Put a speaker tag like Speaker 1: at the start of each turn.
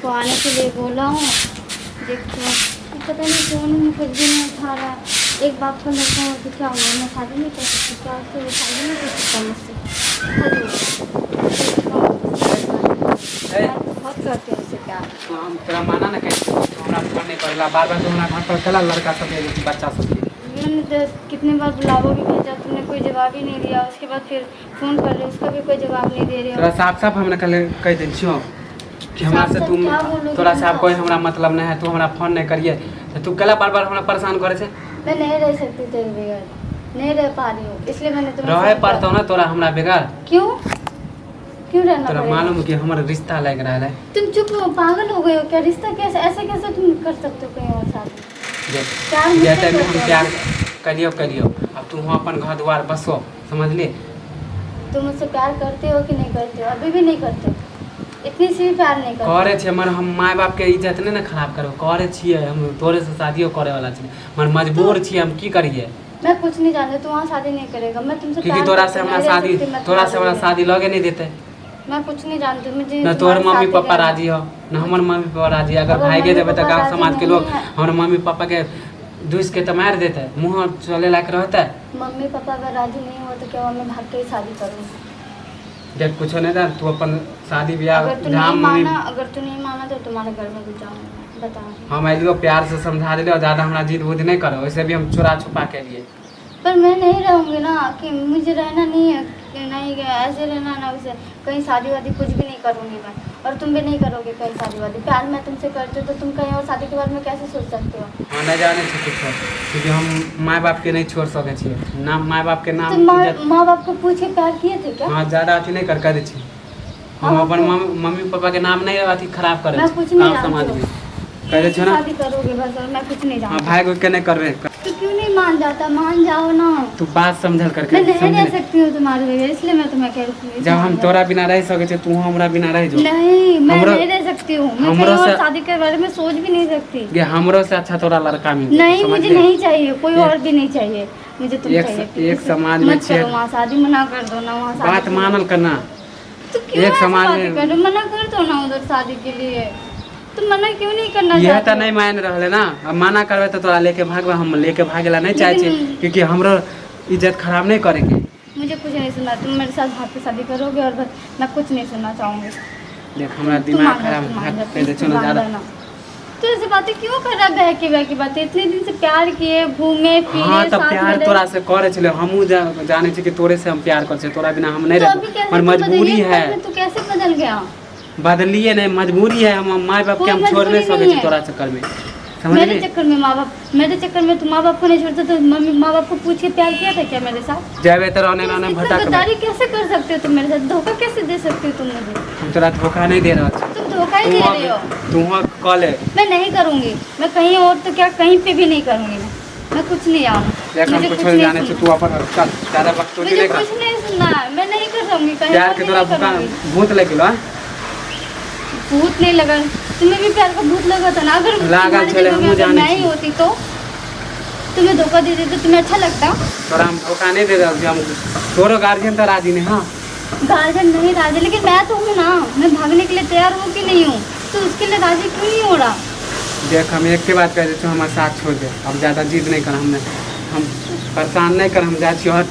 Speaker 1: को आने के लिए बोला हूँ। देखते हैं, ये पता नहीं फोन में कुछ भी नहीं उठा रहा है। एक बाप का लड़का हो तो क्या हुआ, मैं शादी नहीं कर सकती क्या उससे? वो शादी नहीं कर सकता मुझसे? हद हो गई।
Speaker 2: ए।
Speaker 1: बहुत करते हैं उससे प्यार।
Speaker 2: तो हम तोरा माना ना करै, तू हमरा फोन नहीं करेला बार बार। तू हमरा घर पर चला लड़का सबके, बच्चा सबके।
Speaker 1: मैंने कितने बार बुलावा भी भेजा, तुमने कोई जवाब ही नहीं दिया। उसके बाद फिर फोन कर रहे, उसका भी कोई जवाब नहीं दे रहे हो।
Speaker 2: तोरा साफ साफ हमरा कल कहि देल छियौ कि हमरा से
Speaker 1: साफ-साफ
Speaker 2: तू
Speaker 1: क्या बोलोगे
Speaker 2: तोरा से आब
Speaker 1: तुम?
Speaker 2: कोई हमरा मतलब नहीं है, तू हमरा फोन नहीं करिए। तो तू कला बार बार हमरा परेशान करे छै?
Speaker 1: मैं नहीं रह सकती तेरे बगैर, नहीं रह पा रही हूँ, इसलिए मैंने तुम्हें
Speaker 2: रहे
Speaker 1: फोन
Speaker 2: पड़तौ
Speaker 1: किया।
Speaker 2: ना तोरा हमरा बगैर।
Speaker 1: क्यों, क्यों रहना
Speaker 2: तोरा
Speaker 1: पड़ेगा?
Speaker 2: मालूम कि हमर रिश्ता लागि रहल है।
Speaker 1: तुम चुप हो, पागल हो गए हो क्या? रिश्ता कैसे, ऐसे कैसे तुम कर सकते हो कहीं और शादी?
Speaker 2: जे
Speaker 1: प्यार
Speaker 2: जे
Speaker 1: मुझसे
Speaker 2: टाइममे
Speaker 1: करते
Speaker 2: हम
Speaker 1: हो
Speaker 2: प्यार
Speaker 1: ना?
Speaker 2: कलियो कलियो, अब तू अपन घर द्वार बसो, समझली?
Speaker 1: तुम मुझसे प्यार करते हो कि नहीं करते हो? अभी भी नहीं करते हो? इतनी सी भी प्यार नहीं करते?
Speaker 2: करे छियै, मगर हम माय बापके इज्जत नहि ने खराब करब। करे छियै, हम तोरे से शादियो करे वाला छियै, मगर मजबूर छियै, हम की करियै?
Speaker 1: मैं कुछ नहीं जानती, तू वहाँ शादी नहीं करेगा। मैं तुमसे
Speaker 2: क्योंकि
Speaker 1: प्यार
Speaker 2: तोरा
Speaker 1: करती
Speaker 2: से
Speaker 1: हूँ,
Speaker 2: हमरा
Speaker 1: नहीं रह
Speaker 2: शादी
Speaker 1: सकती मैं
Speaker 2: तोरा से
Speaker 1: तुम्हारे
Speaker 2: हमरा
Speaker 1: बगैर।
Speaker 2: शादी लगे नहीं देतै।
Speaker 1: मैं कुछ नहीं जानती, मुझे
Speaker 2: न तोहर
Speaker 1: तुम्हारे
Speaker 2: मम्मी
Speaker 1: साथ ही
Speaker 2: पापा
Speaker 1: रहना।
Speaker 2: राजी हो, न हमर मम्मी पापा राजी। अगर
Speaker 1: अगर
Speaker 2: भागे
Speaker 1: मम्मी
Speaker 2: जेबै तऽ
Speaker 1: पापा
Speaker 2: गाँव
Speaker 1: राजी
Speaker 2: समाजके
Speaker 1: नहीं
Speaker 2: लोग
Speaker 1: है।
Speaker 2: हमर मम्मी पापाके दूसि के तऽ मारि देतै, मुँह चले लायक रहतै?
Speaker 1: मम्मी पापा अगर राजी नहीं हुआ तो क्या हुआ, मैं भाग के ही शादी करूँगी।
Speaker 2: देख, कुछो नहीं दे, तू अपन शादी बियाह
Speaker 1: अगर तू
Speaker 2: जहाँ
Speaker 1: नहीं
Speaker 2: मम्मी
Speaker 1: माना, अगर तू नहीं माना तो तुम्हारे घर में घुस जाऊंगी, बता रही।
Speaker 2: हम अलियो, प्यार से समझा दिलियो, ज़्यादा हमरा जिद उद नहीं करो। वैसे भी हम चोरा छुपा के लिए।
Speaker 1: पर मैं नहीं रहूँगी ना, कि मुझे रहना नहीं है कि नहीं ऐसे रहना ना वैसे। कहीं शादी वादी कुछ भी नहीं करूँगी मैं और तुम भी नहीं करोगे कहीं शादी वादी। प्यार मैं तुमसे करती हूँ तो तुम कहीं और शादी के बारे में कैसे सोच सकते हो?
Speaker 2: हाँ, नहीं जाने छी कुछो, क्योंकि हम माय बाप के नहीं छोड़ सकै छियै नाम, माय बाप के नाम
Speaker 1: तुम माँ
Speaker 2: इज्जत।
Speaker 1: माँ बाप को पूछ के प्यार किए थे क्या?
Speaker 2: हाँ, ज़्यादा अथी नहीं कर, कह दै छी हम।
Speaker 1: हाँ,
Speaker 2: अपन मम्मी पापा के नाम नहीं अथी खराब करै
Speaker 1: मैं
Speaker 2: छी
Speaker 1: कुछ नहीं
Speaker 2: गाँव
Speaker 1: जानती
Speaker 2: समाज
Speaker 1: हूँ।
Speaker 2: में कह दै छियै ना।
Speaker 1: शादी करोगे बस और मैं कुछ नहीं
Speaker 2: हाँ,
Speaker 1: जानती।
Speaker 2: भाग उग के नहीं करबे।
Speaker 1: तो क्यों नहीं मान जाता? मान जाओ ना।
Speaker 2: तू बात समझल करके
Speaker 1: मैं नहीं रह
Speaker 2: समझले?
Speaker 1: सकती हूँ तुम्हारे बगैर, इसलिए मैं तुम्हें कह रही हूँ।
Speaker 2: जब हम तोरा बिना रह सकै छियै, तू हमरा बिना रह जो।
Speaker 1: नहीं, मैं
Speaker 2: हमरो-
Speaker 1: नहीं रह सकती हूँ, मैं
Speaker 2: हमरो
Speaker 1: कहीं और
Speaker 2: से-
Speaker 1: शादी के बारे में सोच भी नहीं सकती।
Speaker 2: गे, हमरो से अच्छा तोरा लड़का मिल जेतौ,
Speaker 1: नहीं, मुझे
Speaker 2: समझली?
Speaker 1: नहीं चाहिए कोई
Speaker 2: एक-
Speaker 1: और भी नहीं चाहिए मुझे, तुम
Speaker 2: एक
Speaker 1: चाहिए।
Speaker 2: एक
Speaker 1: प्लीज,
Speaker 2: समाज में
Speaker 1: मत करो
Speaker 2: छियै।
Speaker 1: वहाँ शादी, मना कर दो ना वहाँ शादी
Speaker 2: बात
Speaker 1: के लिए।
Speaker 2: मानल करना।
Speaker 1: तो क्यों
Speaker 2: एक
Speaker 1: ऐसे
Speaker 2: समाज
Speaker 1: बातें
Speaker 2: में-
Speaker 1: कर रहे हो? मना कर दो ना उधर शादी के लिए, तो मना क्यों नहीं करना
Speaker 2: इएह
Speaker 1: चाहते
Speaker 2: तऽ
Speaker 1: हो?
Speaker 2: नहि मानि रहलै ना। अब मना करबै तऽ तोरा लेके भागबै, हम लेके भागेला नहि चाहै छियै,
Speaker 1: लेकिन-
Speaker 2: क्योंकि हमरो इज्जत खराब नहि करैके।
Speaker 1: मुझे कुछ नहीं सुनना, तुम मेरे साथ भाग के शादी करोगे और बस, मैं कुछ नहीं सुनना चाहूंगी।
Speaker 2: देख, हमरा
Speaker 1: तू
Speaker 2: दिमाग
Speaker 1: मान जा,
Speaker 2: खराब
Speaker 1: तू मान जा,
Speaker 2: कहि दै
Speaker 1: प्लीज
Speaker 2: छौ
Speaker 1: तू
Speaker 2: ने
Speaker 1: मान
Speaker 2: ज्यादा।
Speaker 1: जाना। तो ऐसे बातें क्यों कर रहा है, बहकी बहकी बातें? इतने दिन से प्यार किए, घूमे फिरे,
Speaker 2: हाँ, तऽ
Speaker 1: साथ में
Speaker 2: प्यार
Speaker 1: रहे।
Speaker 2: तोरा से करै छलै, हमहूँ जानै छी कि तोरे से हम प्यार करै छियै, तोरा बिना हम नहि
Speaker 1: तो
Speaker 2: रहबै,
Speaker 1: अभी कैसे
Speaker 2: पर
Speaker 1: तू बदल
Speaker 2: मजबूरी
Speaker 1: एक
Speaker 2: है।
Speaker 1: पल में तू कैसे बदल गया?
Speaker 2: बदलिए नहीं, मजबूरी है। हम माय बाप के
Speaker 1: कोई
Speaker 2: हम छोड़ नहीं
Speaker 1: मजबूरी
Speaker 2: सकै
Speaker 1: नहीं
Speaker 2: छी
Speaker 1: है।
Speaker 2: तोरा चक्कर में,
Speaker 1: मेरे
Speaker 2: समझली?
Speaker 1: चक्कर में माँ बाप, मेरे चक्कर में तू माँ बाप को नहीं छोड़ता तो मम्मी माँ बाप को पूछ के प्यार किया था क्या मेरे साथ?
Speaker 2: जेबै तऽ रहने
Speaker 1: तो
Speaker 2: रहने
Speaker 1: इतना
Speaker 2: भटकबै।
Speaker 1: गद्दारी कैसे कर सकते हो तुम मेरे साथ? धोखा कैसे दे सकते हो तुम मुझे?
Speaker 2: हम तोरा धोखा नहीं दे रहल छी।
Speaker 1: तुम धोखा ही दे रहे हो।
Speaker 2: तू कऽ ले।
Speaker 1: मैं नहीं करूँगी, मैं कहीं और तो क्या, कहीं पे भी नहीं करूँगी मैं। मैं कुछ नहीं आऊँ,
Speaker 2: देख, हम
Speaker 1: मुझे
Speaker 2: कुछो
Speaker 1: कुछ
Speaker 2: नहीं
Speaker 1: नहीं
Speaker 2: जानै छी।
Speaker 1: सुनना।
Speaker 2: तू अपन चल, ज्यादा बकचोदी
Speaker 1: मुझे
Speaker 2: नहीं कर।
Speaker 1: कुछ नहीं सुनना है, मैं नहीं कर सकूंगी कहीं
Speaker 2: प्यार
Speaker 1: और
Speaker 2: के
Speaker 1: भी
Speaker 2: तोरा
Speaker 1: नहीं
Speaker 2: भूखा
Speaker 1: करूंगी।
Speaker 2: भूत लग गेलो, हाँ?
Speaker 1: भूत नहीं लगा, तुम्हें भी प्यार का भूत लगा था ना? अगर
Speaker 2: लागल
Speaker 1: तुम्हारी
Speaker 2: छलै,
Speaker 1: जगह में
Speaker 2: हमहूँ
Speaker 1: अगर
Speaker 2: जानै
Speaker 1: मैं ही
Speaker 2: छी।
Speaker 1: होती तो तुम्हें धोखा दे देती तो तुम्हें अच्छा लगता?
Speaker 2: तोरा हम धोखा नहीं दे रहल छी। हम तोरो गार्जियन तऽ राजी नहीं, हाँ?
Speaker 1: गार्जियन नहीं राजी, लेकिन मैं तो हूँ ना, मैं भागने के लिए तैयार हूँ कि नहीं हूँ? तो उसके लिए राजी क्यों नहीं हो रहा?
Speaker 2: देख, हम एक के बात कह दै छियौ, हमर साथ छोड़ दे। अब ज्यादा जिद नहीं कर, हमने हम परेशान नहीं कर, हम जाइ छियौ, हट।